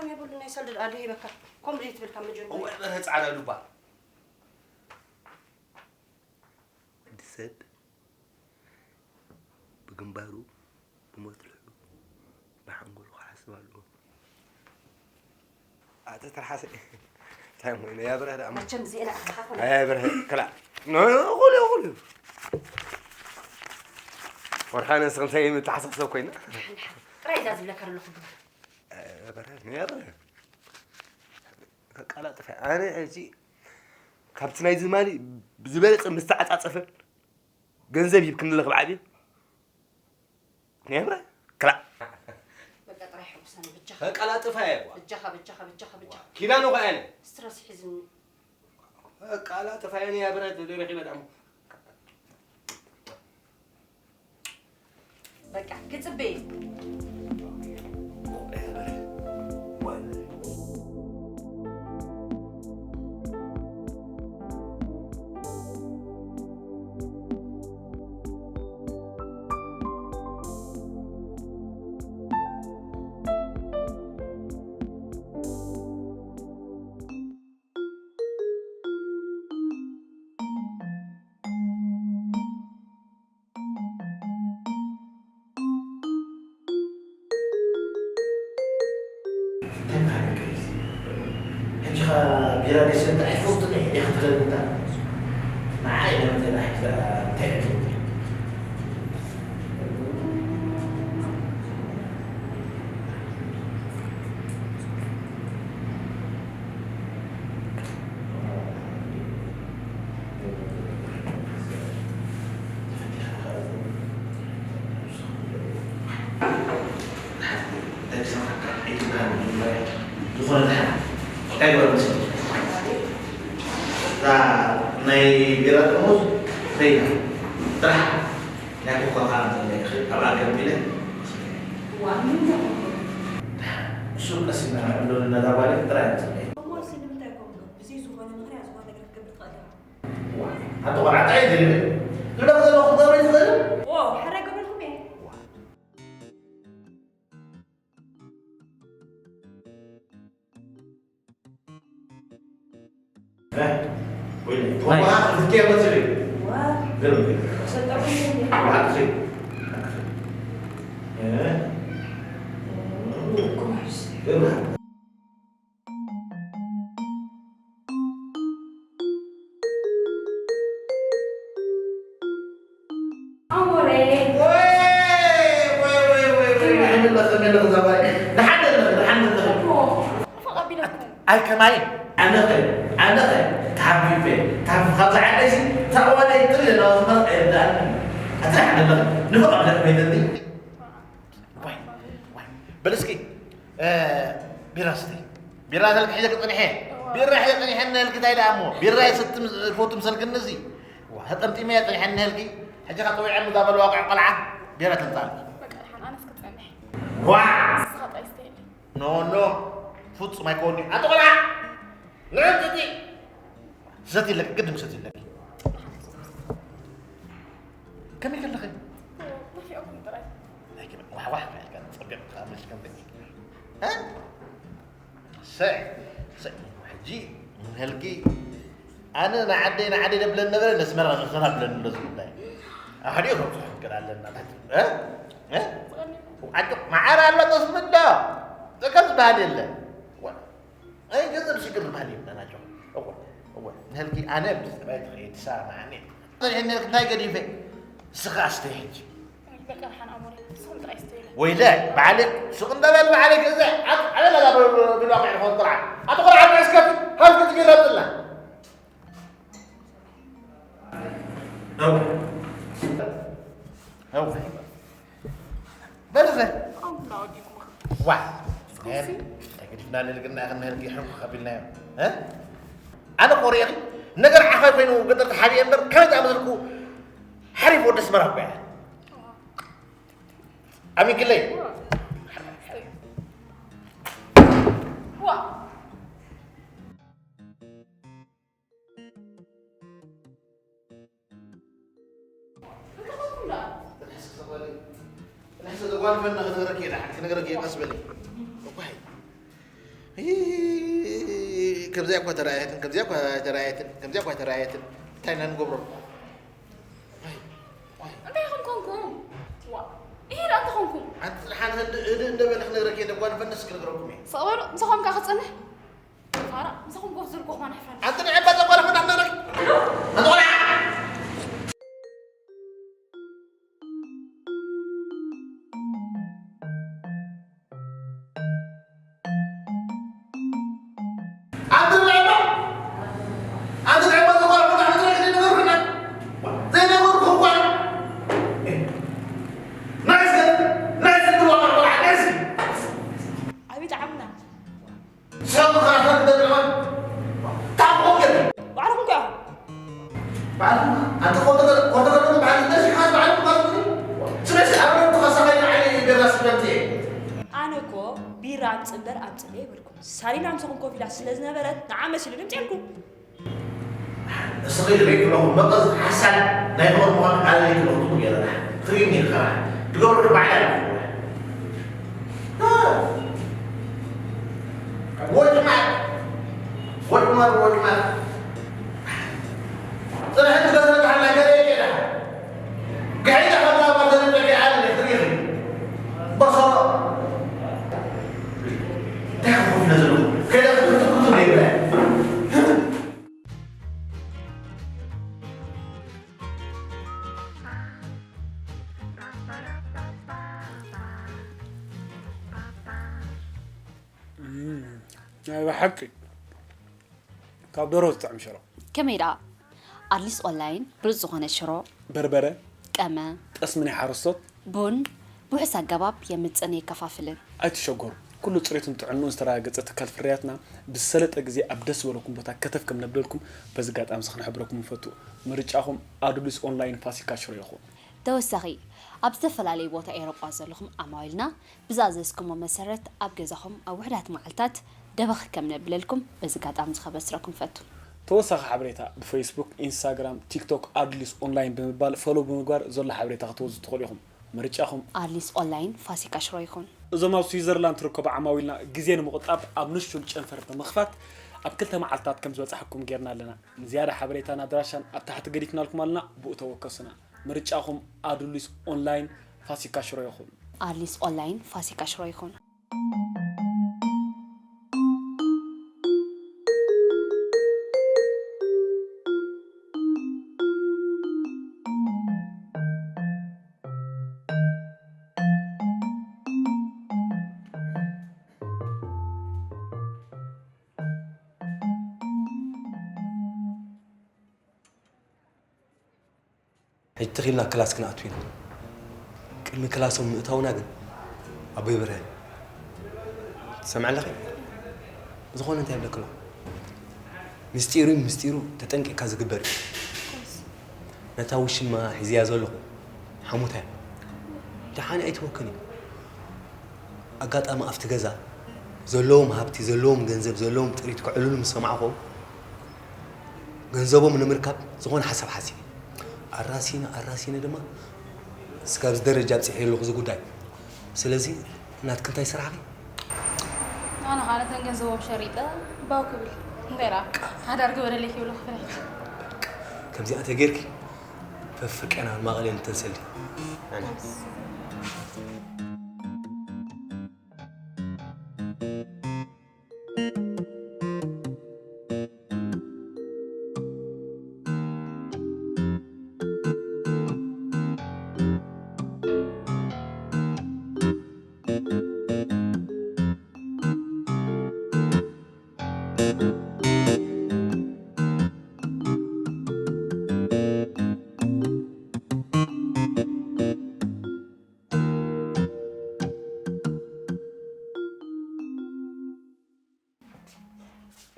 የብሉ ናይ ሰልዲ ደኣ ዶ ሂበካ? ኮምፕሊት ትብል ካብ መጀመርያ። እወ፣ በርሀ ጻዕዳ ሉባ። ወዲ ሰብ ብግንባሩ፣ ብመትርሑ፣ ብሓንጎሉ ክሓስብ ኣለዎ። ኣቲ ትርሓሰ። እንታይ እሞ ኢለ፣ ያ በርሀ ደኣ እሞ። መቸም እዚኤን ኣኽልኻ ኮነ። ኣይ በርሀ፣ ክላ። ኖ፣ ኖ፣ እኹል እዩ፣ እኹል እዩ። ወርሓነ ንስኺ እንታይ ምተሓሳሰብ ኮይና? ጥራይ እዛ ዝብለካ ዘለኹ ግበር። ኣይ በርሀ፣ ያ በርሀ። ከቃላጥፈ። ኣነ ሕጂ ካብቲ ናይ ዝማሊ ብዝበለጸ ምስ ተዓጻጸፈ ገንዘብ ሂብክኒ ኣለኺ ብዓብዩ። ነብረ ክላ። በቃ ጥራይ ሕጉሰኒ ብጃኻ። ከቃላጥፋ እየ ጓ። ብጃኻ፣ ብጃኻ፣ ብጃኻ፣ ብጃኻ። ኪዳኑ ኸኣ ኣነ። ስትረስ ሒዝኒ። ከቃላጥፋ እየ እኔ ያ ብረት ደረኺ በጣም። በቃ ክጽበ እየ። እንታይ ማለት እዩ? ሕጂ ኸ ቢራ ገይሰ እንታይ ሕፉዝ ጥልሒ ኢኻ ትደሊ እንታ? ንዓይ ለምን እንታይ ሒዛ እንታይ ዕድል? ዝኾነ ደሓን እንታይ ግበር መሰለሽ? እዛ ናይ ቢራ ጥርሙዝ ኸይዳ ጥራሕ ናይ ኮካ ከዓ እንተለይ እኽእል ኣብኣ ገንቢለ እሱ ቀስ ኢልና ንዕብሎ ነዛ ጓል ጥራይ ንፅበይ። እሞ እሲ ንምንታይ ከምኡ ብዘይ ዝኾነ ምኽንያት ዝኾነ ነገር ክትገብር ትኽእል ኢኻ። ኣቲ ቆልዓ እንታይ እዩ ዝብል? ዝብለኺ ዘለኹ ክትገብሪ ትኽእል? ኦ፣ ሕራይ ገበልኩም እየ። እ፣ ወይኔ፣ ቶባ፣ እዝጌ መሰለኝ። ዋ። ግርም። ሰጠኹም እንዴ? ዋ፣ እሺ። እ? ጎሽ። ግርም። ኣሞሬ። ወይ፣ ወይ፣ ወይ፣ ወይ፣ ወይ፣ ወይ፣ ከመይ ኣለኺ፣ ከመይ ኣለኺ፣ ዛባይ? ደሓን ኣለኺ፣ ደሓን ኣለኺ? እኮ፣ ተቐቢለኩም። ኣይ፣ ከማይ? ኣነኸ፣ ኣነኸ፣ ካብ ቢቤ፣ ካብ፣ ካብ ዝዓደሲ፣ ታዋላይ ጥሪ ለዋ ዝመርቕ የብላኒ። ኣቲ ደሓን ኣለኺ? ንፉዕ ኣለኺ፣ ቤተኒ? ዋይ፣ ዋይ። በል እስኪ፣ እ፣ ቢራ ስተይ። ቢራ ተልክ ሒዘ ክጸንሐ። እዋ። ቢራ ሒዘ ጸኒሐ እናልክ እንታይ ደኣ እሞ? ቢራ ይሰቲ ምስ-፣ ዝፈቱ ምሰልክኒ እዚ። ዋ፣ ተጠምጢመ እየ ጸኒሐ እናልኪ። ሕጂ ኸዓ ጸዊዐ ምዛ በልዋ ቆልዓ ቢራ ተምጻልኪ። በቃ፣ ደሓን፣ ኣነስ ክጸንሕ። ዋ! ንስኻ ጥራይ ስተየለይ። ኖ፣ ኖ። ፍጹም ኣይኮንዩ። ኣቲ ቆልዓ! ንዕንጽቲ! ክሰቲ ኣለኪ፣ ግድን ክሰቲ ኣለኪ። ከመይ ከለኺ? ናፊቐኩም ጥራይ። ናይ ከመይ ዋሕዋሕ ከ ኢልካ ጸቢቕካ መልሲ ከም ደቂ። እ? ሰይ፣ ሰይ፣ ሕጂ ንህልኪ ኣነ ንዓደይ፣ ንዓደይ ደብለን ነበረ፣ ነስመራ፣ ነስመራ ብለን ኣሎ ዝጉዳይ። ኣብ ሓዲኡ ከም ጽሑፍ ገለ ኣለና። እ? እ? ዝቐንዩ። ዓዲ መዓር ኣሎ፣ ጠስሚ ኣሎ። ጸገም ዝበሃል የለን። ዋ፣ ናይ ገንዘብ ሽግር ዝበሃል የብልናን ኣጆኺ። እወ፣ እወ፣ ንህልኪ ኣነ ብዝጠባይ ትኸይድ ትሰማማዓኒ። ይሄን ነልክ እንታይ ገዲፈ? ንስኻ ኣስተይ ሕጂ። በቃ ደሓን ኣሞሪ፣ ንስኹም ጥራይ ስተይለ። ወይለ፣ ባዕለ፣ ሱቕ እንዳ በል ባዕለ ገዛ፣ ኣት-፣ ኣበላ ላ ብ-፣ ብ-፣ ብልዋ ቂዕኹም ጥርዓ። ኣቲ ቆልዓ እስከ፣ ሃልክ ትግረጽላ። እወ። እወ። በል እዘ። ዋ። ተገዲፍና ንልግና ክንህልጊ ሕንኩ ከቢልናዮ። እ? ኣነ እኮ ርኤኺ፣ ነገር ዓፋይ ኮይኑ ገጠር ተሓቢኤ እምበር፣ ከመይ ዝኣመሰልኩ ሓሪፍ ወዲ ኣስመራ እኮ እየ። ኣሚግለይ። ዋ። እንታይ ኾንኩም ደኣ? ተነስ፣ ተጓልፈና ክነግረኪ እየ፣ ደሓን ክነግረኪ እየ፣ ቀስ በሊ። እኳይ። ከምዚኣ እኳ ተራእየትን ከምዚኣ እኳ ተራእየትን ከምዚኣ እኳ ተራእየትን እንታይ ኢና ንገብሮ? እንታይ ኢኹም ኮንኩም? ዋ፣ ይሄ ደኣ እንታይ ኮንኩም? ኣንቲ ሓንቲ ህድእ እንደበለ ክነግረኪ እየ፣ ደጓ ንፈንስ ክነግረኩም እየ። ስቕ በሉ፣ ምሳኹም ከኣ ክጸንሕ። ፋራ፣ ምሳኹም ኮፍ ዝበልኩ ከማን ኣሕፍረኒ። ኣንቲ ንዕባ ጸጓ ንፈንስ ክነግረኪ። ኣንቲ ቆልዓ። ዓብይ ጣዕምና። ኣነ እኮ ቢራ ኣምፅ እምበር ኣምፅለይ ኣይበልኩም። ሳሊና ምሳኹም ኮፍ ኢላ ስለ ዝነበረት ንዓ መሲሉ ድምፂ የልኩም። እስኺ ርኢኹ ኣለኹም በቃ ሓሳብ ናይ ፍቕሪ ምዃኑ ኣበይ ክለኹ ትብሉ ገይረና ትሪኒ ኢልካ ትገብሩ ባዕላ ወጭማት ወጭማት ወጭማት ጽንሐት ገዛ ተሓላ ገለ ይቀዳ ግሒዳ ኸዛ ባርተን ጨቂ ኣለ ትሪኺ በሰሮ እንታይ ክኾን ነዘሎ ከይዳ ክትኩቱ ዘይብላ ናይ ብሓቂ ካብ ደርሆ ዝጥዕም ሽሮ። ከመይ ደኣ? ኣድሊስ ኦንላይን ብሉጽ ዝኾነ ሽሮ፣ በርበረ፣ ቀመ፣ ጠስሚ ናይ ሓረስቶት፣ ቡን ብውሑስ ኣገባብ የምጽእን የከፋፍልን። ኣይትሸገሩ፣ ኩሉ ጽሬቱን ጥዕንኡን ዝተረጋገጸ ትካል ፍርያትና ብዝሰለጠ ግዜ ኣብ ደስ ዝበለኩም ቦታ ከተፍ ከም ነብለልኩም በዚ ኣጋጣሚ እዚ ክንሕብረኩም ንፈቱ። ምርጫኹም ኣዱሊስ ኦንላይን ፋሲካ ሽሮ ይኹን። ተወሳኺ፣ ኣብ ዝተፈላለዩ ቦታ ኤውሮጳ ዘለኹም ዓማዊልና ብዝኣዘዝኩሞ መሰረት ኣብ ገዛኹም ኣብ ውሑዳት መዓልታት ደበኽ ከም ነብለልኩም በዚ ኣጋጣሚ እዚ ከበስረኩም እፈቱ። ተወሳኺ ሓበሬታ ብፈይስቡክ፣ ኢንስታግራም፣ ቲክቶክ ኣድሊስ ኦንላይን ብምባል ፎሎው ብምግባር ዘሎ ሓበሬታ ክትወስዱ ትኽእሉ ኢኹም። ምርጫኹም። ኣድሊስ ኦንላይን ፋሲካ ሽሮ ይኹን። እዞም ኣብ ስዊዘርላንድ ትርከቡ ዓማዊልና ግዜ ንምቑጣብ ኣብ ንሹል ጨንፈር ብምኽፋት ኣብ ክልተ መዓልትታት ከም ዝበፅሓኩም ጌርና ኣለና። ንዝያዳ ሓበሬታን ኣድራሻን ኣብ ታሕቲ ገዲፍናልኩም ኣለና፣ ብኡ ተወከሱና። ምርጫኹም ኣዱሊስ ኦንላይን ፋሲካ ሽሮ ይኹን። ኣድሊስ ኦንላይን ፋሲካ ሽሮ ይኹን። ሕጂ ትኺልና ክላስ ክንኣቱ ኢና። ቅድሚ ክላሶም ምእታውና ግን ኣቦይ ብርሀን ትሰምዐለኺ? ብዝኾነ እንታይ ይብለኪ ኣለኹ? ምስጢሩ ምስጢሩ ተጠንቂቕካ ዝግበር እዩ። ነታ ውሽማ ሒዝያ ዘለኹ ሓሙታ እያ። ደሓን ኣይትወክን እዩ። ኣጋጣሚ ኣብቲ ገዛ ዘለዎም ሃብቲ፣ ዘለዎም ገንዘብ፣ ዘለዎም ጥሪት ከዕልሉ ምስ ሰማዕኹ ገንዘቦም ንምርካብ ዝኾነ ሓሳብ ሓሲበ። ኣራሲነ ኣራሲነ ድማ እስካብዚ ደረጃ ኣብፂሐ ኣለኹ እዚ ጉዳይ። ስለዚ ናትኪ እንታይ ስራሕኺ? ኣነ ከዓ ነተን ገንዘቦም ሸሪጠ ባው ክብል እንታይ ደኣ ሓዳር ግበረለይ ክብሎ ክፍለጥ። ከምዚኣ ተጌርኪ ፈፍርቀና ማቐሌ ንተንሰሊ።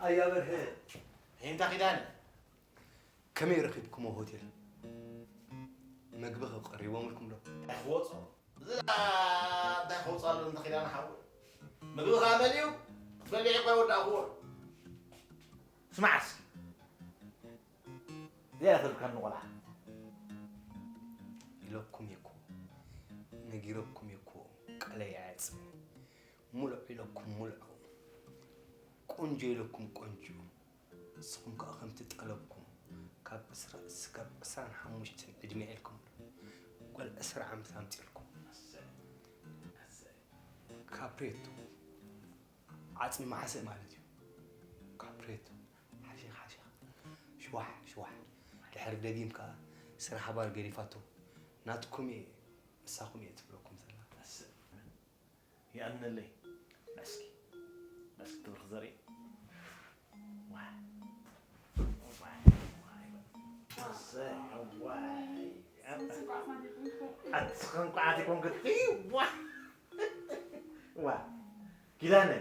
ኣያ በርሀ። ሄንታ ኪዳነ። ከመይ ረኺብኩሞ ሆቴል? መግቢ ኸ ቀሪቦምልኩም ዶ? እንታይ ክወጾ? እዚ ደኣ እንታይ ክወጾ ኣሎ እንተ ኪዳነ ሓወይ? ምግቢ ከኣ መሊኡ ክትበልዕ እኳ ኣይወዳእክዎ። ስማዕ እስኪ። እዚኣ ተልካኒ ቆልዓ። ኢለኩም እየ እኮ። ነጊረኩም እየ እኮ። ቃለይ ኣየዕጽ። ሙሉዕ ኢለኩም ሙሉዕ። ቆንጆ ኢለኩም ቆንጆ። ንስኹም ከኣ ከምቲ ጠለብኩም ካብ ዕስራ፣ ካብ ዕስራን ሓሙሽተን ዕድመ ኢልኩም ጓል ዕስራ ዓመት ኣምጺእልኩም። ካፕሬቶ ዓጽሚ ማሕስእ ማለት እዩ። ካፕሬቶ ሓሺኽ ሓሺኽ ሽዋሕ ሽዋሕ ድሕሪ ደጊም ከኣ ስራሕ ባር ገዲፋቶ ናትኩም እየ ምሳኹም እየ ትብለኩም ዘላ። ይኣምነለይ። እስኪ እስኪ ትብርኽ ዘርኢ። ዋይ ዋይ ዋይ። ኣሰይ ዋይ። ኣትኸን ቋዓት ይኮንክ። ዋ ዋ። ኪዳነ፣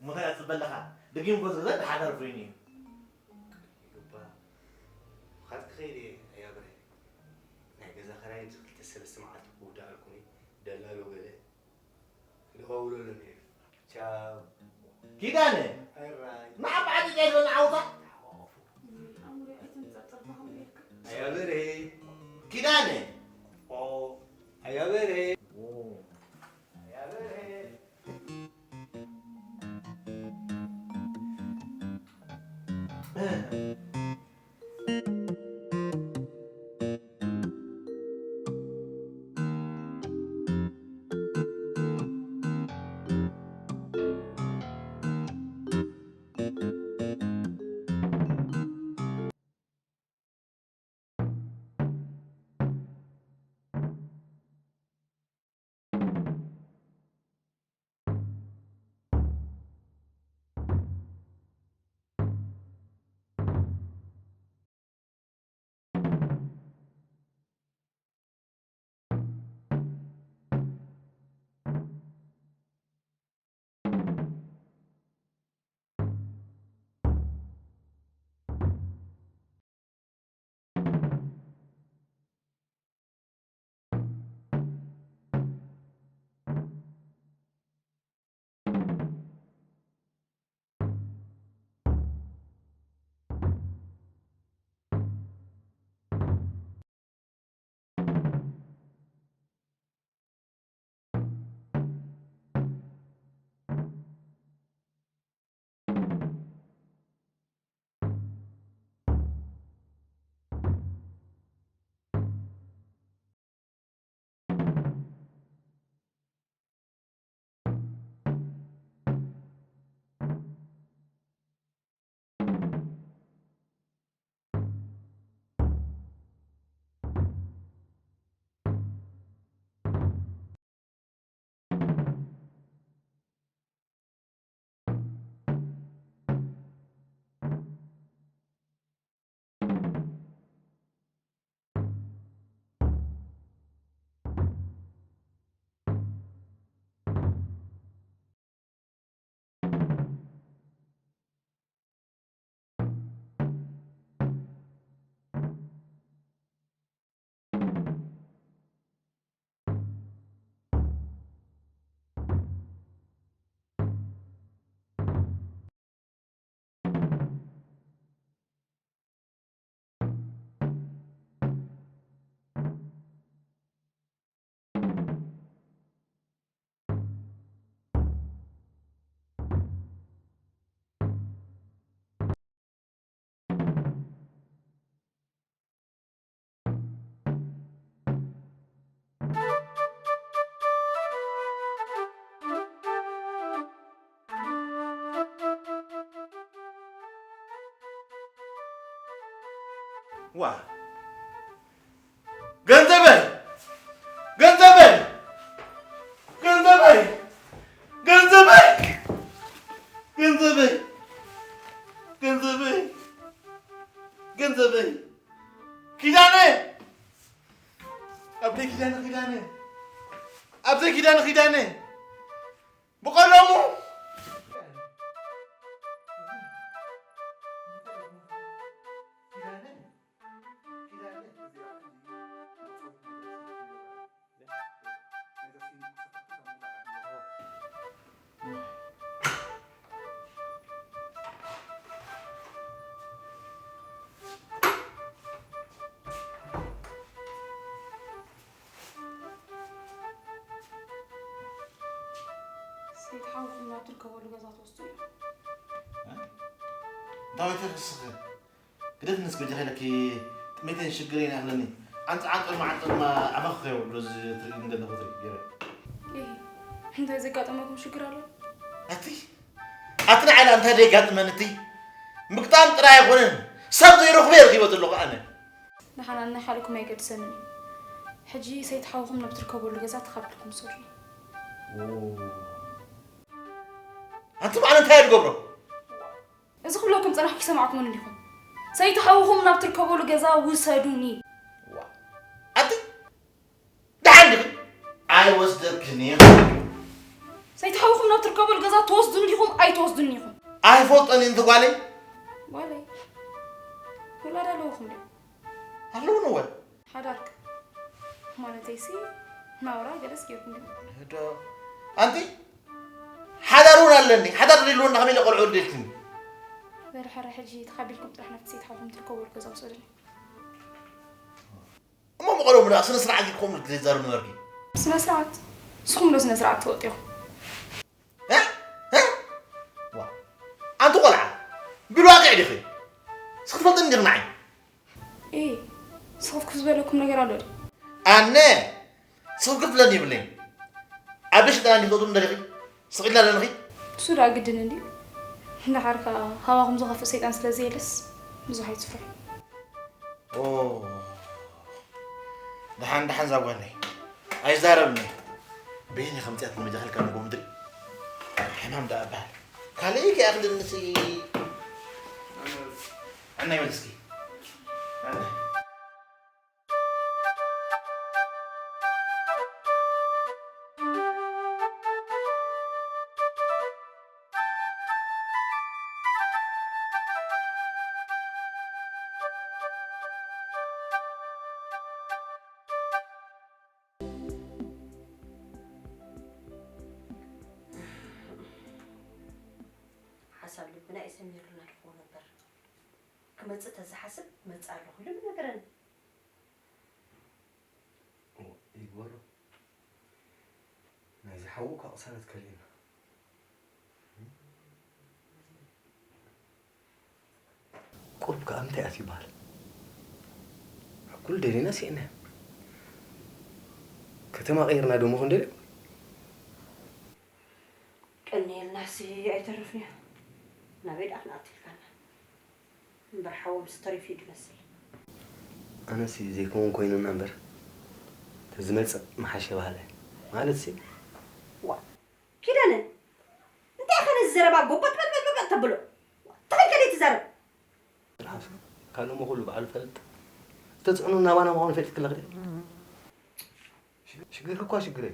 ሞታይ ኣጽበለኻ። ደጊም ጎዝ ገዛ ተሓዳር ኮይኑ እዩ። ይግባ። ብኻትኪ ኸይደ ኣያብረ። ናይ ገዛ ኸራይ ክልተ ሰለስተ መዓልቲ ክውዳኣልኩም እዩ። ደላሎ ገለ። ደዋውለሉ ነይሩ። ቻው። ኪዳነ። ኣራይ። ንዓ በዓል ዲቃ ይበል ንዓውታ። ኣያበረ። ኪዳነ። ኦ። ኣያበረ። ኦ። ኣያበረ። ዋ! ገንዘበይ! ገንዘበይ! ገንዘበይ! ገንዘበይ! ገንዘበይ! ገንዘበይ! ገንዘበይ! ኪዳነ! ኣቦይ ኪዳነ፣ ኪዳነ! ኣቦይ ኪዳነ፣ ኪዳነ! ብቐለሙ! ሰይድ ሓወይ ናብ ትርከበሉ ገዛ ትወስዱ እዮም። ዳዊት፣ ንስኺ ግደፍኒ እስኪ በጃኺ ኢለኪ። ጥሜተይን ሽግረይን ይኣኽለኒ። ዓንጽ ዓንጽ፣ ሎማዓንቲ ድማ ኣባኺ ከይበሉ እዚ ትርእይኒ ዘለኹ ትርኢ ገይረ። እህ፣ እንታይ ዘጋጠመኩም ሽግር ኣሎ? ኣቲ፣ ኣቲ ንዓይ እንታይ ደጋጥመኒ እቲ? ምግጣም ጥራይ ኣይኮነን፣ ሰብ ዘይረኽቦ እየ ረኺበ ዘለኹ ኣነ። ንሓና ናይ ሓለኩም ኣይገድሰንን እዩ። ሕጂ ሰይቲ ሓውኹም ናብ ትርከበሉ ገዛ ተኻቢልኩም ውሰዱኒ። ኦ። ኣንቲ በዓል እንታይ እየ ዝገብሮ? እዚ ክብለኩም ጸናሕኩ ይሰማዕኩምን እንዲኹም። ሰይቲ ሓውኹም ናብ ትርከበሉ ገዛ ውሰዱኒ። ዋ። ኣንቲ ደሓን ዲኺ? ኣይወስደክን እየ። ሰይቲ ሓውኹም ናብ ትርከበሉ ገዛ ትወስዱኒ ዲኹም ኣይትወስዱኒ ኢኹም? ኣይፈልጦን እየ፣ እንቲ ጓለይ። ጓለይ? ውላድ ኣለውኹም ድዩ? ኣለውኒ እወ። ሓዳርክ? ማለተይሲ ናውራ ገለስ ጌርኩም ድዩ? እዶ፣ ኣንቲ ሓዳር እውን ኣለኒ። ሓዳር ደልይልወና ከመይ ኢለ ቆልዑ ደልክኒ? በል ሕረ ሕጂ ተኻቢልኩም ጥራሕ ናብቲ ሰይቲ ሓውኹም ትርከበሉ ገዛ ውሰዱኒ። እሞ ብቐደሙ ደኣ ስነ ስርዓት ጌርኩም ዘይዛረብ ነበርኪ። ስነ ስርዓት? ንስኹም ዶ ስነ ስርዓት ትወጥኹም? እ? እ? ዋ። ኣንቲ ቆልዓ፣ ቢል ዋቂዕ ዲኺ? ስኽትፈልጥኒ ዲኺ ንዓይ? እ፣ ስኽፍክፍ ዝበለኩም ነገር ኣሎ ዶ? ኣነ ስኽፍክፍ ዝብለኒ የብለይን። ኣብ ስልጠና እንዲትወጡ እንደሪኺ? ስቕ ኢልና ኣለንኺ? እሱ ደኣ ግድን እንድዩ። እንድሓር ከኣ ካባኹም ዝኸፍእ ሰይጣን ስለ ዘየለስ ብዙሕ ኣይትፍርሑ። ኦ፣ ደሓን፣ ደሓን እዛ ጓለይ። ኣይዛረብን እየ። በየን እየ ከምጽኣትኒ መጃኽልካ ንጎ ምድሪ? ሕማም ደኣ እበሃል። ካልእ ከይኣኽልንሲ። ዕናይ መልስኪ። ዕናይ። ሓሳብ ልብና እዩ ሰሚሩና ድኾ ነበር። ክመጽእ ተዝሓስብ መጽእ ኣለኹ ኢሉ ምነገረኒ። እወ፣ ይግበሮ። ናይዚ ሓዉ እኳ ቅሳነት ከሊእና። ቁሩብ ከኣ እንታይ ኣት ይበሃል? ዕኩል ደሊና ስኢና። ከተማ ቀይርና ደሞ ክንደልዮ? ቀኒኤልናሲ ኣይተረፍንዮ። ናበይ ደኣ ክንኣቱ ኢልካና? እምበር ሓዎም ዝተሪፉ እዩ ዝመስል። ኣነሲ ዘይከውን ኮይኑና እምበር፣ ተዝመጽእ ምሓሸ በሃለ። ማለትሲ? ዋ፣ ኪዳነ፣ እንታይ ኢኻ ነዚ ዘረባ ጎበጥ በጥ በጥ በጥ ተብሎ? ተኸይከ ደይ ትዛረብ? ትርሓሱ። ካልእ እሞ ኩሉ ባዕሉ ፈልጥ። እተጽዕኑ ናባና ምዃኑ ፈልጥ ክለኽ ድየ? ሽግ-፣ ሽግርኪ እኳ ሽግረይ።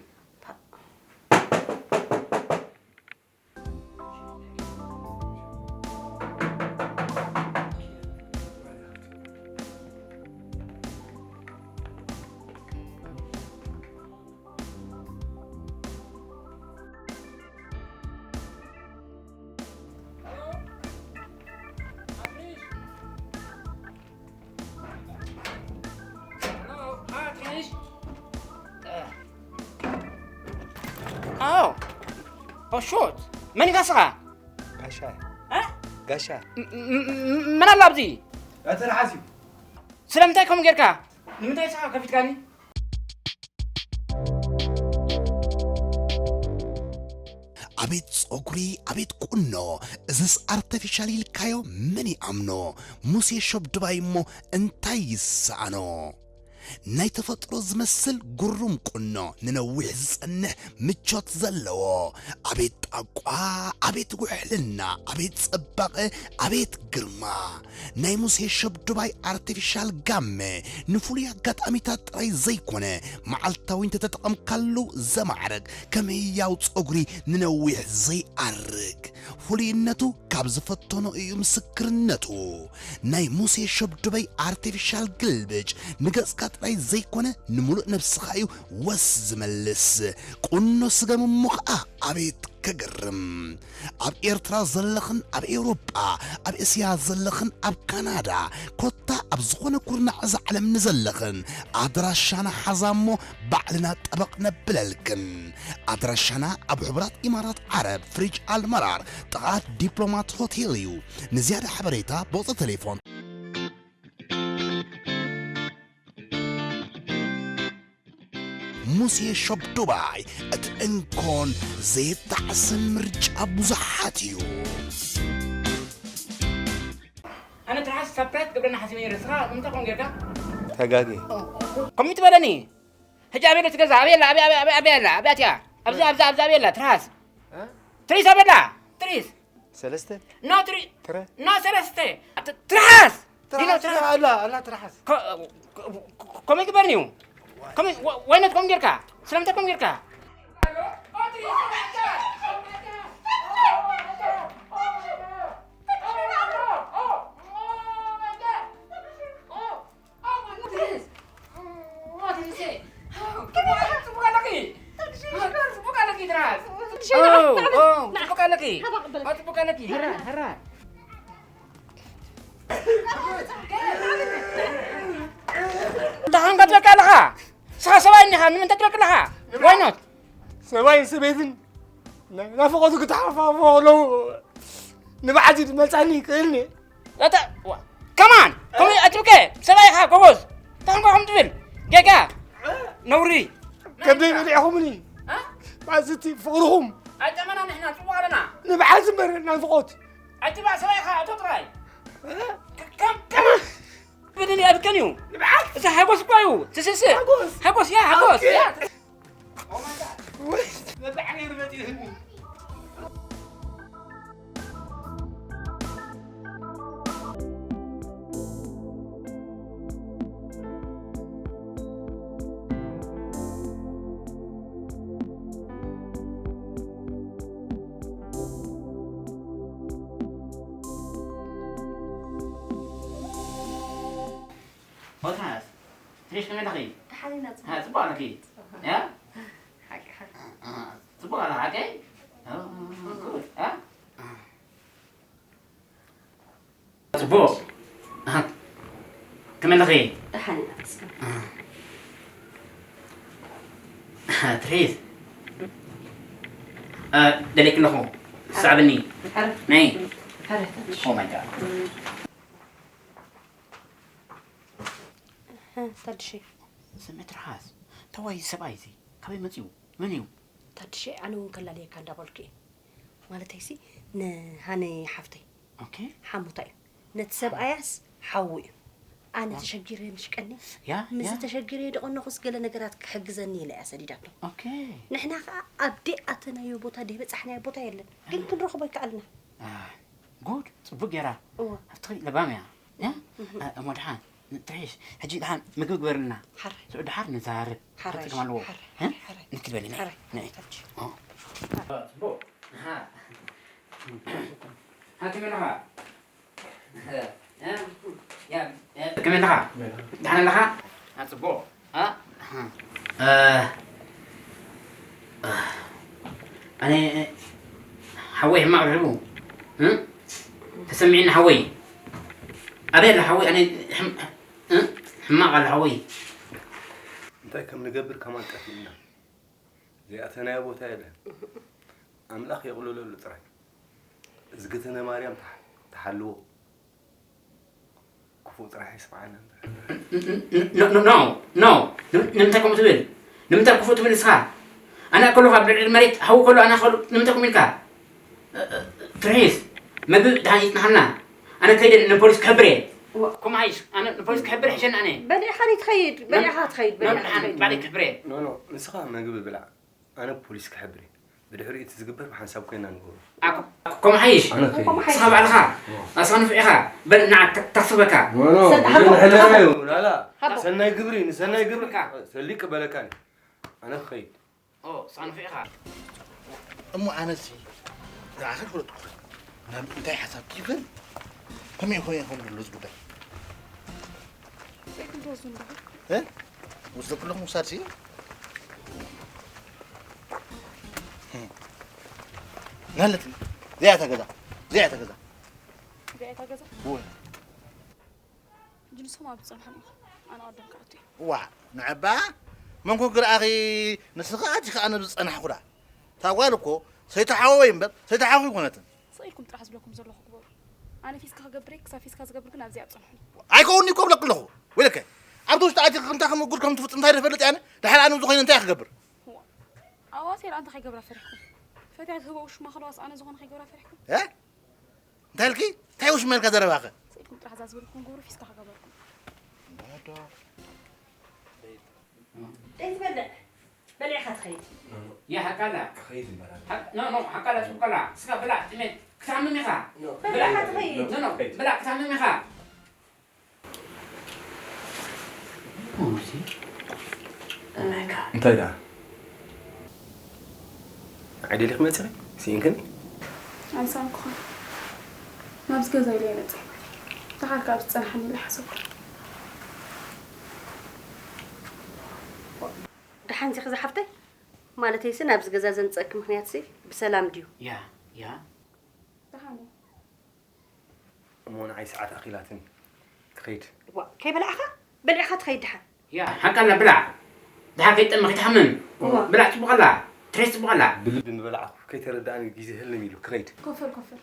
Hello, Patrice. Uh. Oh. Oh, short. መን እዩ ጋስኻ? ጋሻ። እ? ጋሻ። ም-፣ ም-፣ ም-፣ መን ኣሎ ኣብዚ? እቲ ርሓስ እዩ። ስለምንታይ ከምኡ ጌርካ? ንምንታይ ስኻ ከፊትካኒ? ኣቤት ጸጉሪ፣ ኣቤት ቁኖ፣ እዝስ ኣርተፊሻል ኢልካዮ መን ይኣምኖ? ሙሴ ሸብድባይ እሞ እንታይ ይሰኣኖ? ናይ ተፈጥሮ ዝመስል ግሩም ቁኖ፣ ንነዊሕ ዝጸንሕ ምቾት ዘለዎ። ኣቤት ጣቋ፣ ኣቤት ውሕልና፣ ኣቤት ጽባቐ፣ ኣቤት ግርማ። ናይ ሙሴ ሸብድባይ ኣርቲፊሻል ጋመ ንፍሉይ ኣጋጣሚታት ጥራይ ዘይኮነ፣ መዓልታዊ እንተተጠቐምካሉ ዘማዕርግ፣ ከም ህያው ጸጉሪ ንነዊሕ ዘይኣርግ። ፍሉይነቱ ካብ ዝፈተኖ እዩ ምስክርነቱ። ናይ ሙሴ ሸብድባይ ኣርቲፊሻል ግልብጭ ንገጽካ ጥራይ ዘይኮነ፣ ንምሉእ ነብስኻ እዩ ወስ ዝመልስ። ቁኖ ስገም እሞ ኸኣ ኣቤት ከገርም። ኣብ ኤርትራ ዘለኽን ኣብ ኤውሮጳ፣ ኣብ እስያ ዘለኽን ኣብ ካናዳ፣ ኮታ ኣብ ዝኾነ ኩርናዕ እዛ ዓለም ንዘለኽን፣ ኣድራሻና ሓዛ እሞ ባዕልና ጠበቕ ነብለልክን። ኣድራሻና ኣብ ሕቡራት ኢማራት ዓረብ፣ ፍሪጅ ኣልመራር፣ ጥቓ ዲፕሎማት ሆቴል እዩ። ንዝያዳ ሓበሬታ ብቑጽሪ ቴሌፎን። ሙሴ ሾፕ ዱባይ፣ እቲ እንኮን ዘይጣዕስን ምርጫ ብዙሓት እዩ። ኣነ ትርሓስ ሳፕራይዝ ክገብረና ሓሲበ ነይረ። ንስኻ ንምንታይ ከምኡ ጌርካ? ተጋግየ። ከምኡ ትበለኒ? ሕጂ ኣበይ ኣሎ እቲ ገዛ? ኣበይ ኣላ? ኣበይ፣ ኣበይ፣ ኣበይ፣ ኣበይ ኣላ? ኣበይ ኣትያ? ኣብዚ፣ ኣብዚ፣ ኣብዚ ኣበይ ኣላ? ትርሓስ። እ? ትሪስ ኣበይ ኣላ? ትሪስ። ሰለስተ? ኖ ትሪ-፣ ትረ? ኖ ሰለስተ። ት-፣ ትርሓስ! ዲኖ ትርሓስ ትርሓስ! ኣላ፣ ኣላ ትርሓስ። ኮ-፣ ኮ-፣ ኮ-፣ ኮመይ ግበርኒ እዩ። ኮመይ፣ ወ-፣ ወይነት ኮም ጌርካ? ስለምንታይ ኮም ጌርካ? ደሓን ክትበልካ ኣለኻ? ንስኻ ሰብኣይ እንዲኻ፣ ንምንታይ ትበልካ ኣለኻ? ዋይኖት? ሰብኣይን ሰበይትን ናይ ናፍቖቱ ክተሓፋፍቑ ከለዉ ንብዓት እዩ ዝመልሳኒ ይኽእልኒ። ኣታ፣ ዋ፣ ከማን፣ ከምኡ ኣትብከ፣ ሰብኣይ ኢኻ፣ ጎበዝ። እንታይ ኾንካ ከምኡ ትብል? ጌጋ። ነውሪ። ከብደይ በሊዕኹምኒ። እ? ባዚ እቲ ፍቕርኹም። ኣይጠመና ንሕና፣ ጽቡቕ ኣለና። ንብዓት እምበር ናፍቖት። ኣይትባዕ፣ ሰብኣይ ኢኻ፣ እቶ ጥራይ። እ? ከ-፣ ከም፣ ከም፣ ብድን እያ ብከን እዩ። ንብዓት። እዚ ሓጎስ እኮ እዩ። ትስስእ። ሓጎስ። ሓጎስ፣ ያ፣ ሓጎስ፣ ኦኬ። ያ። ወይ፣ መብዛሕ ነይሩ መጺኡኒ። ኦትናስ፣ ትንሽ ከመይ ኣለኺ? ደሓን ኢና፣ ሃ፣ ጽቡቕ። ጽቡቕ ኣለኺ? ጽቡቕ። ያ? ሓቂ፣ ሓቂ። አ፣ ጽቡቕ ኣለኺ፣ ሓቀይ? ኦ፣ ጉድ። ያ? ጽቡቕ። ኣሃ። ከመይ ኣለኺ? ደሓን ኢና፣ ተመስገን። ኣሃ። ኣሃ፣ ትርሒት። እ፣ ደሊክ ኣለኹ። ሰዕብኒ። ድሓር። ነይ። ድሓር። Oh my God። እህ፣ ታድሼ። ስምዒ ትርሓስ። ተወይ፣ ሰብኣይ እዚ ካበይ መጺኡ? መን እዩ? ታድሼ፣ ኣነ እውን ከላልየካ እንዳበልኩ እየ። ማለተይሲ፣ ንሃኒ ሓፍተይ ኦኬ። ሓሙታ እዩ። ነቲ ሰብኣያስ ሓዉ እዩ። ኣነ ዋ። ተሸጊረ ምሽ ቀኒ፣ ያ፣ ምስዚ ያ። ተሸጊረ ደቐነኹስ ገለ ነገራት ክሕግዘኒ ኢለ እያ ሰዲዳቶ። ኦኬ። ንሕና ኸኣ ኣብ ደይ ኣተናዮ ቦታ፣ ደይ በጻሕናዮ ቦታ የለን። ግን እ። ክንረኽቦ ይከኣልና። አ፣ ጉድ፣ ጽቡቅ ጌራ። እወ። ኣብቲ ለባም እያ። ያ? እህ። እ፣ እሞ ደሓን፣ ትርሒስ፣ ሕጂ ደሓን ምግቢ ግበርልና። ሓራይ። ስዑ ደሓር ንዛረብ። ሓራይ፣ ክትጥቀም ኣለዎ። ሓራይ፣ እ? ሓራይ። ንክትበሊ፣ ነይ፣ ሓራይ። ነይ። ሕጂ። ኦ። ጽቡቅ። ኣሃ። ሃ፣ ከመይ ኣለኻ? እ፣ እ፣ ያ፣ እ፣ ከመይ ኣለኻ? ደሓን ኣለኻ? ኣ፣ ጽቡቕ። ኣ፣ እ፣ ኣነ፣ ሓወይ ሕማቕ ርሒቡ። እ? ተሰሚዕኒ ሓወይ። ኣበይ ኣለ ሓወይ? ኣነ ሕም-፣ እ? ሕማቕ ኣለ ሓወይ። እንታይ ከም ንገብር ከማን ጠፊእና። ዘይኣተናዮ ቦታ የለን። ኣምላኽ የቕልለሉ ጥራይ። እዝግትነ ማርያም ትሓ-፣ ትሓልዎ። ክፉእ ጥራሕ ይስምዓና እምበር። ኖ፣ ኖ፣ ኖ፣ ኖ። ንም-፣ ንምንታይ ከምኡ ትብል? ንምንታይ ክፉእ ትብል ንስኻ? ኣነ ከለኹ ኣብ ልዕሊ መሬት ሃው ከሎ ኣነ ከሎ ንምንታይ ከምኡ ኢልካ? እ፣ እ፣ ትርሒስ፣ መግቢ ድሓን ይጽናሓልና። ኣነ ከይደ ንፖሊስ ክሕብር እየ። ዋ። ከምኡ ሓይሽ፣ ኣነ ንፖሊስ ክሕብር ይሕሸኒ ኣነ። በሊዕኻ ዶ ትኸይድ? ኖ፣ በሊዕኻ ትኸይድ፣ ኖ፣ በሊዕኻ ድሓን ትኸይድ። ባዕለይ ክሕብር እየ። ኖ፣ ኖ፣ ንስኻ መግቢ ብላዕ። ኣነ ፖሊስ ክሕብር እየ። ብድሕሪኡ እቲ ዝግበር ብሓንሳብ ኮይና ንገብሮ። ኣኮ-፣ ከምኡ ሓይሽ። ኣነ ከይድ። ከምኡ ሓይሽ። ንስኻ ባዕልኻ፣ ኖ። ኣስኻ ንፉዕ ኢኻ። በል ንዓ ታ-፣ ታኽሲ በካ። ኖ፣ ኖ፣ ሰድ-፣ እዚ ሃቦ፣ ንሕልና ሃቦ። እዩ። ላላ፣ ሃቦ። ሰናይ ግብሪ፣ ንሰናይ ግብሪ። በቃ። ሰሊቅ በለካኒ። ኣነ ክኸይድ። ኦ፣ ሳንፊ ኢኻ። እሞ ኣነሲ ንዓኻ ክረጥኩ። ናብ እንታይ ሓሳብ ክይፈል? ከመይ ይኾን ይኸውን ዘሎ እዚ ጉዳይ? ዘይክንዶ ዝንበሩ። እ? ወስዶ ኩሎም ውሳድሲ? ህም። ናለትኒ። እዚኣ እታ ገዛ። እዚኣ እታ ገዛ። እዚኣ እታ ገዛ እወ። ሕጂ ንሶም ኣብ ዝጸንሖም ኢኻ ኣነ ቀደም ክኣቱ እየ። ዋ ንዕባ መንኮ ግርኣኺ ንስኺ ኣቲኺ ኣነ ዝጸናሕኩ ዳ እታ ጓል እኮ ሰይተሓወወይ እምበር ሰይተሓወኺ ይኮነትን ስቕ ኢልኩም ጥራሕ ዝብለኩም ዘለኹ ግበሩ። ኣነ ፊስካ ክገብር እየ፣ ክሳብ ፊስካ ዝገብር ግን ኣብዚኣ ጽንሑ። ኣይከውንኒ እኮ ብለኪ ኣለኹ። ወይለከ ኣብቲ ውሽጢ ኣቲኺ እንታይ ከም እጉድ ከም ትፍጽም እንታይ ዶ እፈልጥ እየ ኣነ? ድሓር ኣነ ዝኾይነ እንታይ ክገብር? ኣዋሴ ደኣ እንታይ ከይገብራ ፈሪሕኩም? ፈትያ ትህቦ ውሽማ ከለዋስ ኣነ ዝኾነ ከይገብራ ፈሪሕኩም? እ? እንታይ ኢልኪ? እንታይ ውሽማ ኢልካ ዘረባኸ? ስኢልኩም ጥራሕ እዛ ዝበልኩም ግብሩ ፊስካ ክገበርኩም። ዘይትበልዕ በሊዕኻ ትኸይድ። ያ ሓቃላ ከይድ እምበራ ኖ ኖ ሓቃላ ጽቡቀላ ስጋ ብላ ጥሜት ክታምም ኢኻ በሊዕኻ ትኸይድ። ኖ ኖ ብላ ክታምም ኢኻ እንታይ ደኣ ንዓይ ደሊኺ መፂኺ ስኢንክኒ ኣይሰኣንኩኻን ናብዚ ገዛ ኢለ እየ መፅእ ደሓር ካብ ዝፀንሓኒ ኢለ ሓሰብኩ ደሓን ዚኺ ዝሓፍተይ ማለተይሲ ናብዚ ገዛ ዘምፀእኪ ምክንያትሲ ብሰላም ድዩ ያ ያ ደሓን እየ እሞ ንዓይ ሰዓት ኣኺላትኒ ክኸይድ። እዋ ከይበላዕኻ በሊዕኻ ትኸይድ ደሓን። ያ ሓቃ ኣላ ብላዕ ደሓን ከይትጠሚ ከይትሓምም ብላዕ ጽቡቕ ኣላ ትሬስ ጽቡቕ ኣላ። ብልቢ ምበላዕኹ ከይተረድኣኒ ግዜ ህልም ኢሉ ክኸይድ። ኮፈል ኮፈል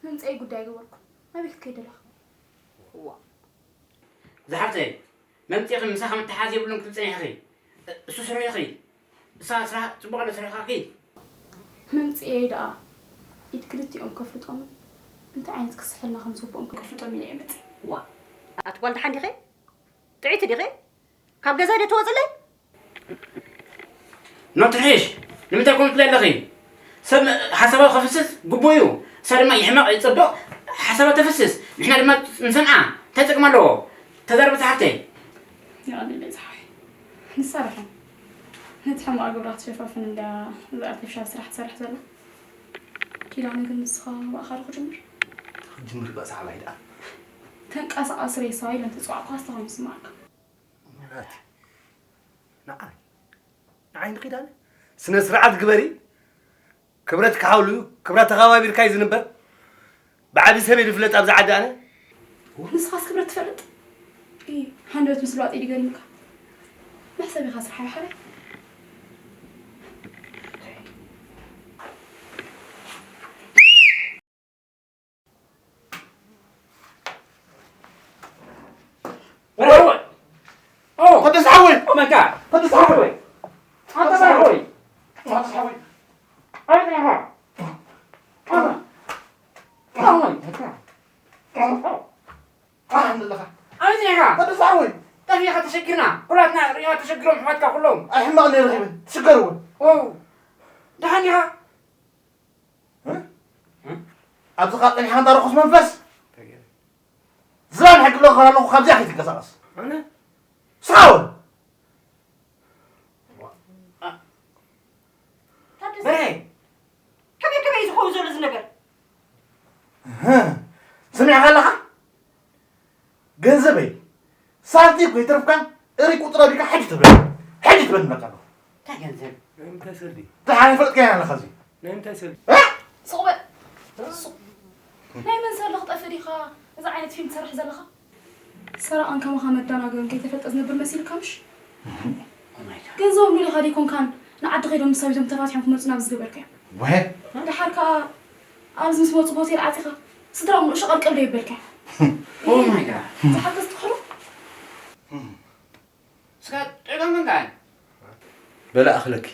መምፀኢ ጉዳይ ገበርኩ ኣበይ ክትከይድ ኣለኻ? እዋ ዝሓፍተይ መምፂእኺ ምሳኺ ምትሓዝ የብሉን ክትብል ፀኒሕኺ እሱ ስርሑ ኢኺ እሳ ስራሕ ፅቡቕ ኣሎ ስርሕኻ ኪድ መምፅኤይ ደኣ ኢድ ክልቲኦም ከፍልጦምን እንታይ ዓይነት ክስሕልና ከም ዝግብኦም ከፍልጦም ኢለ እየ መፅእ ዋ ኣቲ ጓል ደሓን ዲኺ? ጥዕይቲ ዲኺ? ካብ ገዛይ ዶ ትወፅለይ? ኖ ትርሒሽ ንምንታይ ኮን ትብሊ ኣለኺ? ሰብ ሓሳባ ከፍስስ ግቡእ እዩ። እሳ ድማ ይሕመቕ ይፅብቕ ሓሳባ ተፍስስ ንሕና ድማ ንሰምዓ እንታይ ጥቅሚ ኣለዎ? ተዛረቢ ዝሓፍተይ። የቐንየለይ ዝሓወይ ንሳ ርሕም ነቲ ሕማቕ ግብራ ክትሸፋፍን እንድያ እዚ ኣርቲፊሻል ስራሕ ትሰርሕ ዘላ። ኪዳነ ግን ንስኻ ብኣኻ ዶ ክጅምር? እንታይ ክትጅምር እባ ሰሓባይ ደኣ? ተንቀሳቓሲ ሬሳ ኢለ እንተፅዋዕኳስ እንታይ ኮይኑ ይስምዓካ? ናቲ ንዓይ ንዓይ ንኺዳነ ስነ ስርዓት ግበሪ ክብረት ክሓውሉ እዩ ክብራ ተኸባቢርካ እዩ ዝንበር ብዓቢ ሰብ እየ ዝፍለጥ ኣብዚ ዓዲ ኣነ ንስኻስ ክብረት ትፈልጥ? እይ ሃንደበት ምስ ልዋጥ እዩ ገሪምካ መሕሰብ ኢኻ ስራሕ ይሓረ ተደስ ሓወይ ተደስ ሓወይ ተደስ ሓወይ ተደስ ሓወይ ኣለኻ ተደስ ሓወይ ጠፊኻ ተሸጊርና ኩላትና ሪና ተሸጊሮም ሕዋትካ ኩሎም ኣይሕማቕ ነይሩ ኺበ ትሽገር እውን ደሓን ኢኻ ኣብዚ ኻብ ጸኒሕካ እንዳ ርኹስ መንፈስ ዝባን ሕጊ ብለኻ ኣለኹ ካብዚኣ ከይትንቀሳቐስ ኣነ ስሓው በርሀ ከመይ ከመይ እዩ ዝኸውን ዘሎ እዚ ነገር ሰሚዕኻ ኣለኻ ገንዘበይ ሳንቲም ከይተርፍካ እሪ ቁጥር ኣቢልካ ሕጂ ትብለኒ ሕጂ ትበለኒ ኣለካ ኣለኹ እንታይ ገንዘብ ናይ ምንታይ ሰልዲ ደሓን ይፈልጥካ ኢና ኣለኻ እዚ ናይ ምንታይ ሰልዲ ስቕ በል ሱቕ ናይ መን ሰልዲ ክጠፍእ ዲኻ እዚ ዓይነት ፊልም ትሰርሕ ዘለኻ ሰረቓን ከማኻ መደናገርን ከይተፈልጠ ዝነብር መሲልካ ምሽ ገንዘቦም ደሊኻ ደይኮንካን ንዓዲ ከይዶም ምስ ሰበይቶም ተፋቲሖም ክመፁ ናብ ዝገበርካዮም ወሀ ደሓር ከዓ ኣብዚ ምስ መፁ ሆቴል ዓፂኻ ስድራኦም ንእሹ ቀልቀል ዶ የበልካ Oh my god ዝሓገዝ ትኽሩ ስጋ ጥዕዶም መንካን በላ ኣኽለኪ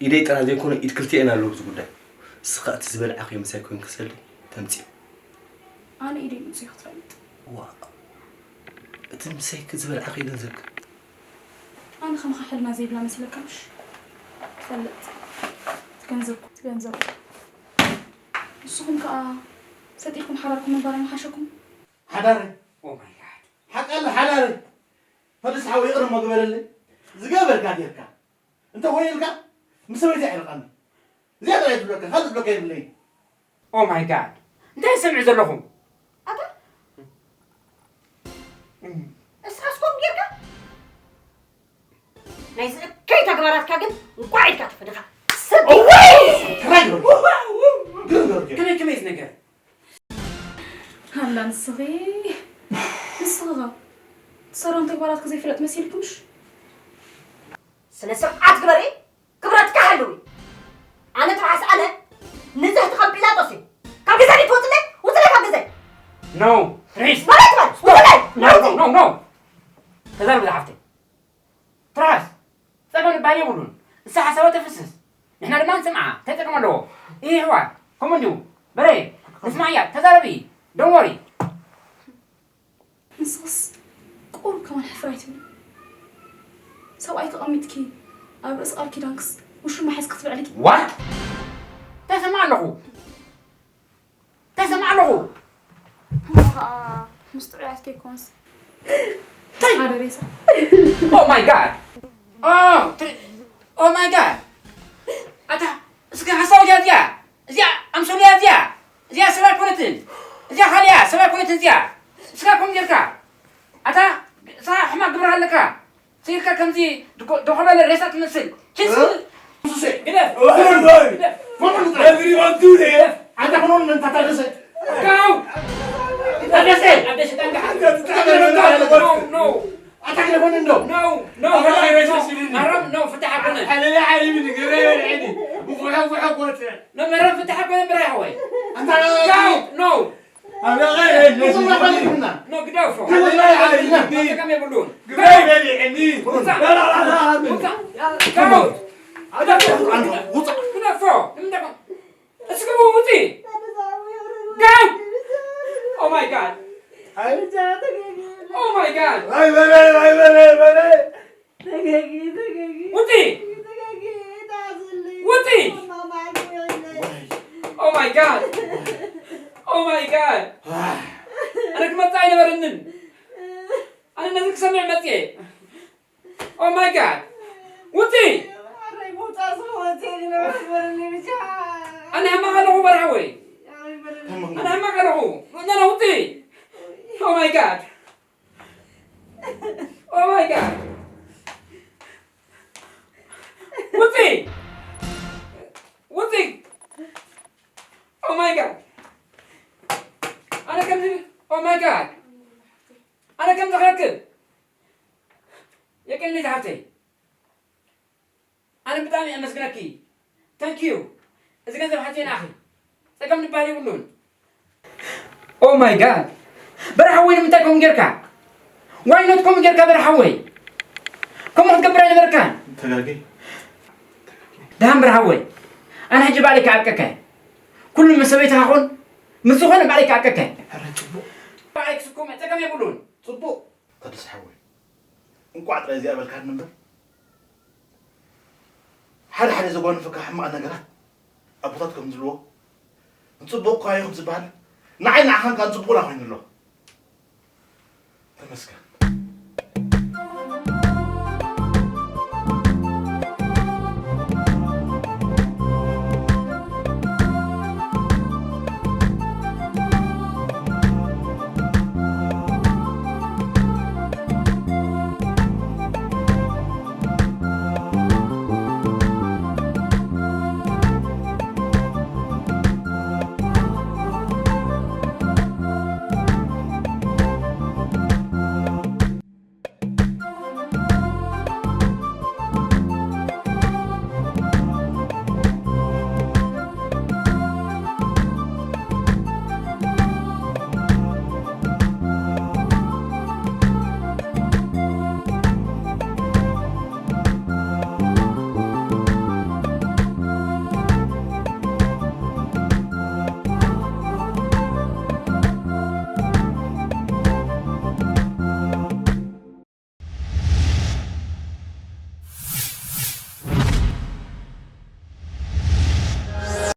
ኢደይ ጥራ ዘይኮነ ኢድ ክልቲኤን ኣለዉ ኣብዚ ጉዳይ እስኻ እቲ ዝበልዓኽዮ ምሳይ ኮይንኪ ሰልዲ ተምፅዮ ኣነ ኢደይ ምፅዮ ክትፈልጥ ዋ እቲ ምሳይኪ ዝበልዓኽዮ ገንዘብኪ ኣነ ከማኻ ሕልና ዘይብላ መሲለካ ምሽ ትፈልጥ ትገንዘብኩ ትገንዘብኩ ንስኹም ከዓ ሰጢሕኩም ሓዳርኩም ምንባር ኣይምሓሸኩም ሓዳረይ ሓቃለ ሓዳረይ ፈድስ ሓው ይቕር እሞ ግበረለይ ዝገበርካ ጌርካ እንተ ኮይኑ ኢልካ ምስ ሰበይቲ ኣዕርቐኒ እዚኣ ጥራይ ትብለካ ካልእ ዝብለካ የብለይን Oh my god እንታይ ዝሰምዕ ዘለኹም ኣታ እስኻስ ከምኡ ጌርካ ናይዚ እከይ ተግባራትካ ግን እንቋዕ ኢልካ ተፈደኻ እዋይ! ተራይ ግበር። ግርም ገርጌ። ከመይ ከመይ ዝነገር? ሃላ ንስኺ ንስኺ ኸ ትሰርሖም ተግባራት ከዘይፍለጥ መሲልኩምሽ? ስነ ስርዓት ግበሪ፣ ክብረትካ ሓልዊ። ኣነ ጥራሕ ኣነ ንጽህቲ ከም ጲላጦስ እየ። ካብ ገዛይ ትወፅለይ፣ ውፅለይ ካብ ገዛይ። No, please. ማለት በል፣ ውፅለይ። No, no, no, no. ተዛረቢ ዝሓፍተይ። ትራስ ጸገም ንባል የብሉን። እሳ ሓሳባ ተፍስስ። ንሕና ድማ ንስምዓ። እንታይ ጸገም ኣለዎ? ይህ ሕዋ። ከምኡ እንዲሁ። በረ፣ ንስማዕ እያ። ተዛረቢ። Don't worry. ንስኽስ ቁሩብ ከማን ሕፍር ኣይትብሊ። ሰብኣይ ተቐሚጥኪ ኣብ ርእሲ ቃል ኪዳንክስ ውሽማ ሒዝኪ ክትብዕልኪ? What? እንታይ ሰማዕ ኣለኹ? እንታይ ሰማዕ ኣለኹ? እሞ ኸዓ ምስ ጥዑያት ከይኮንስ ሓደ ሬሳ። Oh my God. Oh, tri- oh my God. ኣታ እስከ ሓሳብ እያ እዚኣ። እዚኣ ኣምሰሉ እያ እዚኣ። እዚኣ ሰብ ኣይኮነትን። እዚኣ ካልያ ሰብ ኣይኮነትን እዚኣ። እስካ ኮም ጌርካ። ኣታ እሳ ሕማቅ ግብሪ ኣለካ። ስኢልካ ከምዚ ድኮ- ደኮበለ ሬሳ ትመስል። ችስ እ? ግደፍ። ግደፍ። What are you doing? What are you doing? What are you doing? ኣታ ክኖን መን ታታደሰ? ጋው። ታደሰ። ኣደሰ ዳንጋ። No, no. ኣታ ክለፈን እንዶ No, no, ኣታ no, ሬሳ no. ሲልኒ። ማረም፣ no፣ ፍትሕ ኣይኮነን። ሓለለ ሓሊሚ ንገብረ ይበልዕኒ። ብኹሖ ኩሖ ኮተ። No፣ ማረም፣ ፍትሕ ኣይኮነን፣ ብራይ ሓወይ። ኣንታ ጋው፣ no. ኣበቐ No፣ ግደፎ። ግደፎ። ጠቀም የብሉን። ግበይ በልዕኒ። ውፃእ። ውፃእ። ጋው። ግደፎ። ግደፎ። ንምንታይ ኮን- እስኪ ውፂ። ጋው። Oh my God. Oh my God. ዋይ በለ ዋይ በለ በለ ውፂ። ውፂ። Oh my God. Oh my God. ኣነ ክመፅእ ኣይነበረንን። ኣነ ነዚ ክሰምዕ መፅየ። Oh my God. ውፂ። ኣነ ሕማቕ ኣለኹ በርሃወይ። ኣነ ሕማቕ ኣለኹ። No, no, ውፂ። Oh my God. Oh my God. ውፂ። ውፂ። Oh my God. ኣነ ከምዚ Oh my God. ኣነ ከምዚ ክረክብ የቀኒ ዝሓፍተይ። ኣነ ብጣዕሚ ኣመስግነኪ። Thank you። እዚ ገንዘብ ሓትየ ንኣኺ። ጸገም ንባል የብሉን። Oh my God። በርሓወይ ንምንታይ ከምኡ ጌርካ? Why not ከምኡ ጌርካ በርሓወይ? ከምኡ ክትገብር ኣይነበርካን። ተጋጊ ደሃን በርሓወይ። ኣነ ሕጂ ባዕለይ ክዓርቀካ። ኩሉ ምስ ሰበይትኻ ኹን ምስ ዝኾነ ባዕለይ ክዓርቀካ። ሕረ ጽቡቕ ባዕለይ ክስኩም ጸገም የብሉን። ጽቡቕ ታደሰ ሓወይ እንቋዕ ጥራይ እዚኣ በልካኒ እምበር ሓደ ሓደ ዘጓንፈካ ሕማቕ ነገራት ኣቦታት ከም ዝብልዎ ንጽቡቕ ኳዮ ከም ዝበሃል ንዓይ ንዓኻን ከኣ ንጽቡቕና ኮይኑ ኣሎ ተመስገን